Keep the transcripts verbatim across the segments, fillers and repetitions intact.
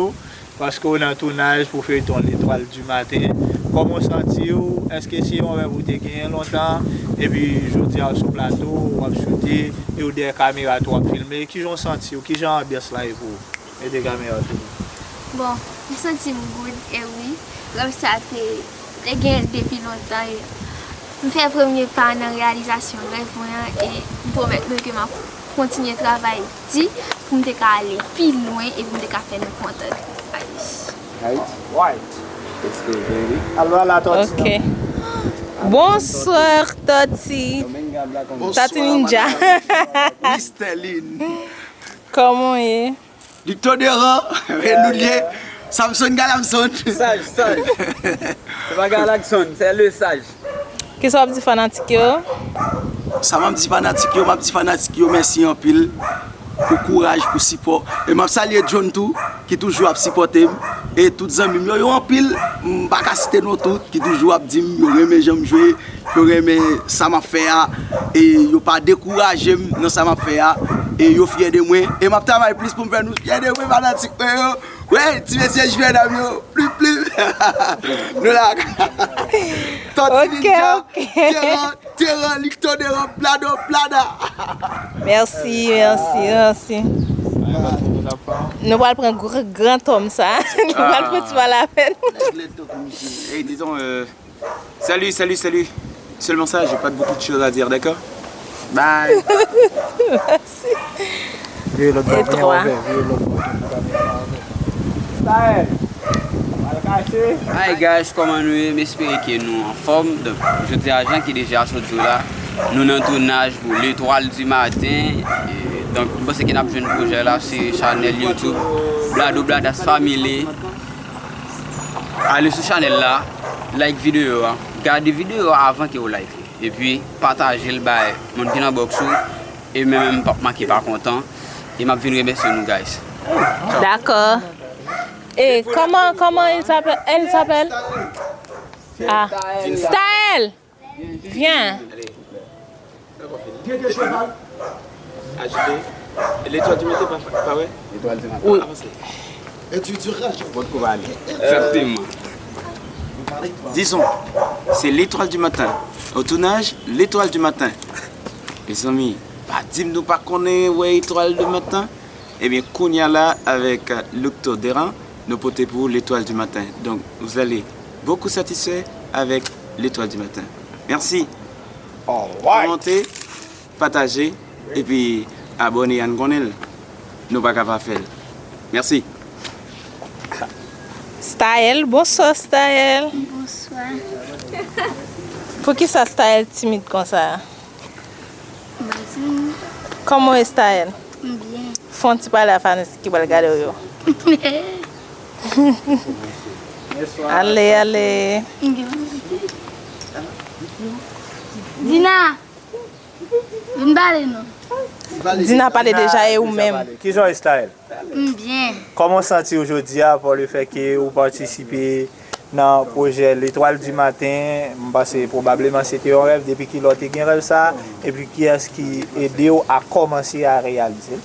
w, paske w nan tounaj pou feyton Letwal di maten. Kòman w santi w? Èske se yon rèv ou te genyen lontan? Epi jodi a w sou plato, w ap choute, e w dèyè kamera tou w ap filme. Kijan w santi w? Kijan anbyans la ye pou ou? Mete kamera sou li. Bon, m santi m good, e wi, rèv sa te, te gen depi lontan, e m fè premye pa nan reyalizasyon rèv mwen an, e m pwomèt nou ke m ap kontinye travay di pou m te ka ale pi lwen e pou m te ka fè nou kontan. Ayy. Right? Let's go, baby. Alò la Tòti. Ok. Bonsoir, Tòti. Tati Ninja. Mister Lin. Kòman w ye? Victor Deran, e nou l ye. Samson Galamson. Saj, saj. Se pa Galamson, se le saj. Kisa w ap di fanatik yo? Sa m ap di fanatik yo, m ap di fanatik yo mèsi anpil pou kouraj, pou sipò. E m ap salye John tou, ki toujou ap sipòte m. E tout zanmi m yo, yo anpil, m pa ka site non tout, ki toujou ap di m yo renmen jan m jwe, yo renmen sa m ap fè a. E yo pa dekouraje m nan sa m ap fè a. E yo fyè de mwen. E m ap travay plis pou m fè nou fyè de mwen, fanatik mwen yo. Wey, ti mesye Juvenal yo, plip plip. Nou la. Tòti Ok, Ninja, ok. Teran, Teran, Likto Deran, Blado, Blada. Mèsi, mèsi, mèsi. Nou pral pran gr- gran tòm sa. Nou pral pran ti pa lapèn. Hey, disons, euh, salut, salut, salut. Seulement ça, j'ai pas beaucoup de choses à dire, d'accord? Bye. Vire lòt bò, e pou n twa ouvè, vire lòt bò, pou kamera pa wè. Style. Al kache. Hi guys, kòman nou ye? M espere ke nou anfòm. Donk, jodi a, jan ki deja sot di w la, nou nan tounaj pou L'étoile du matin. E, donk, m panse ke n ap jwenn pwojè la sou chanèl YouTube Blado Bladas Family. Ale sou chanèl la, like videyo a, gade videyo a avan ke w like li. Epi, pataje l bay moun ki nan box ou. E mwen menm, m p ap manke pa kontan. E m ap vin remèsye nou, guys. Dakò. E, comment, comment il s'appelle? Elle s'appelle? Ah, Staël! Viens. Ajoute. L'étoile du matin, pa, pa wè? L'étoile du matin. Wi. Avanse. Bon, kou va ale. Exactement. Disons, c'est l'étoile du matin. Au tournage, l'étoile du matin. Mezanmi, pa di m nou pa konnen wè etwal du matin. Ebyen, kounye a la, avèk Lucto Deran, nou pote pou ou l'étoile du matin. Donc, vous allez beaucoup satisfait avec l'étoile du matin. Merci. Alright. Kòmante, pataje, epi abòne a n konnen l. Nou pa ka pa fè l. Mèsi. Staël, bonswa Staël. Bonswa. Poukisa Staël timid konsa? Mwen timid. Kòman w ye Staël? M byen. Fè yon ti pale a fanatik ki pral gade w yo. Ale, ale. M byen. Dina! Vin pale non. Dina pale deja, e ou menm? Kijan w ye Staël? M byen. Kòman w santi w jodi a, par le fait ke ou patisipe nan pwojè L'étoile du matin? M panse pwobableman se te yon rèv. Depi kilè w te gen rèv sa a? Epi kiyès ki ede w a kòmanse a reyalize l?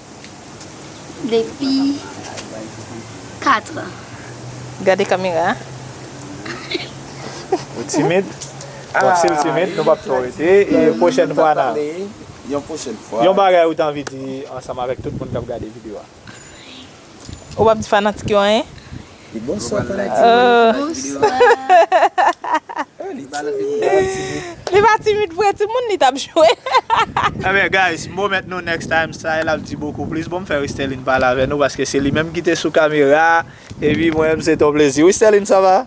Depi kat an. Gade kamera a. Ou timid? Bon, si l timid, nou p ap twò rete. E pwochèn fwa nan. Yon pwochèn fwa. Yon bagay ou t anvi di ansanm avèk tout moun k ap gade videyo a. Ou p ap di fanatik yo anyen? Di bonswa fanatik. Euh. Bonswa. Li pa timid vre, timoun li t ap jwe. Ebyen, guys, m pwomèt nou next time, Staël ap di bokou plis. Bon, m fè Wisterline pale avè nou, paske se li menm ki te sou kamera. Epi mwen menm, se ton plezi. Wisterline, ça va?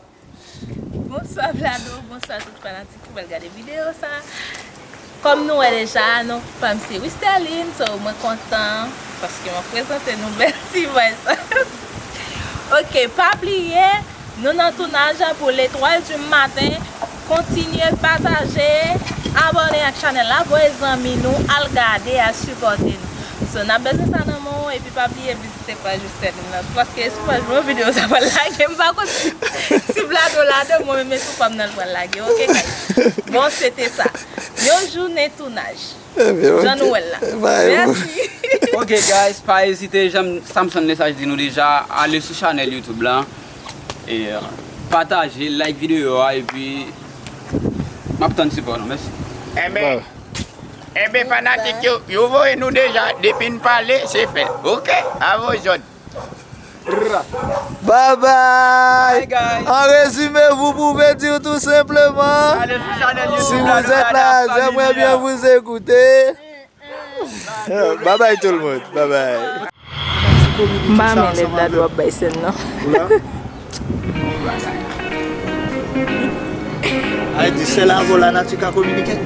Bonswa Blado, bonswa tout fanatik ki pral gade videyo sa. Kòm nou wè deja, non pa m se Wisterline, so mwen kontan paske mwen prezante nou bèl ti bòy sa. Ok, pa bliye, nou nan tounaj pou L'étoile du matin. Kontinye pataje, abòne ak chanèl la, voye zanmi nou, al gade, al sipòte nou. So, n ap bezwen sa nan men w, epi pa bliye vizite paj Wisterline nan, paske sou paj mwen videyo sa pral lage, m pa konn si, si Blado ladan, mwen menm sou pa m nan l pral lage, ok, guys? Bon, se te sa. Yon jounen tounaj. Ebyen, ok. Jan nou wè l la. Mèsi. Ok, guys, pa ezite, jan Samson Lesage di nou deja, ale sou chanèl YouTube la, e, euh, pataje, like videyo a, epi m ap tann sipò nou. Mèsi. Enben, enben, fanatik yo, yo voye nou deja, depi n pale, se fèt. Ok, a vos ordres. Bye bye. Bye, guys. En résumé, vous pouvez dire tout simplement, si vous êtes là, j'aimerais bien vous écouter. Bye bye tout le monde. Bye bye. M pa renmen lè Blado ap bay sèn nan. Ay di sèl avè w lanati ka kominike.